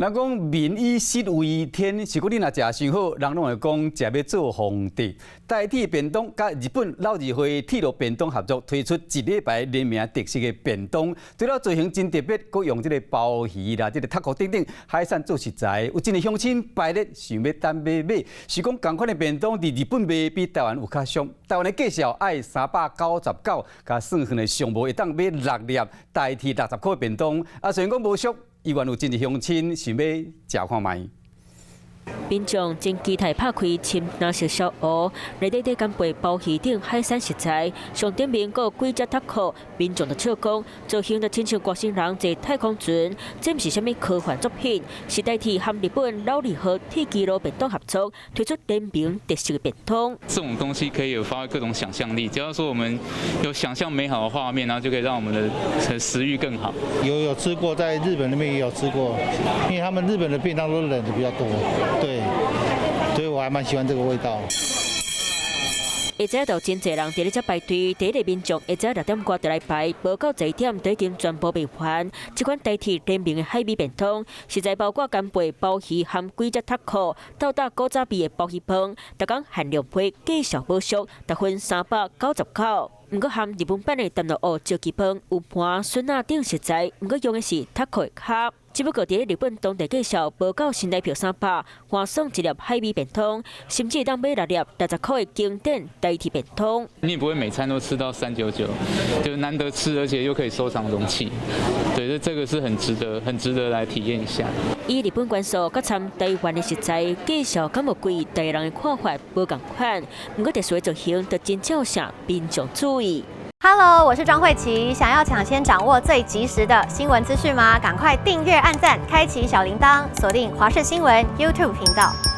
人講民以食為天，是講你若食傷好，人攏會講食欲做皇帝。台鐵便當佮日本柳二會鐵路便當合作推出一禮拜聯名特色的便當，除了造型真特別，閣用這个鮑魚啦、這个タコ等等海產做食材，有真濟鄉親排列想欲等欲買。是講仝款的便當佇日本賣比台灣有較俗，台灣的價數愛399，佮算算的上無會當買六粒台鐵60箍的便當。啊，雖然講無俗，依然有真濟鄉親想欲食看覓。民眾真期待拍開深藍色小盒，內底底干貝鮑魚等海產食材，上頂面閣有幾隻タコ。民眾就笑講，造型就親像外星人坐太空船，這毋是啥物科幻作品，是台鐵和日本柳二號鐵支路便當合作推出聯名特色的便當。這種東西可以有發揮各種想象力，只要說我們有想象美好的畫面，然後就可以讓我們的食慾更好。有吃過，在日本那邊也有吃過，因為他們日本的便當都冷的比較多，對，所以我還蠻喜歡這個味道。下晝就真濟人佇咧遮排隊，第一个民眾下晝6點外就來排，無到11點就已經全部賣完。這款台鐵聯名的海味便當，食材包括干貝、鮑魚含幾隻タコ，鬥搭古早味的鮑魚飯，逐工限量批，價數無俗，逐份399。毋過含日本版的淡路湖石岐飯有盤筍仔等食材，毋過用的是タコ的跤。只不過佇咧日本當地價數無夠新台票300，換送一粒海味便當，甚至會當買六粒60箍的經典台鐵便當。你也不會每餐都吃到399，就難得吃，而且又可以收藏容器，對，這個是很值得、很值得來體驗一下。以日本元素佮參台灣的食材，價數敢無貴，台灣人的看法無仝款。毋過特殊的造型，就真正受民眾注意。 Hello，我是莊慧琪。想要搶先掌握最及時的新聞資訊嗎？趕快訂閱、按讚、開啟小鈴鐺，鎖定華視新聞 YouTube 頻道。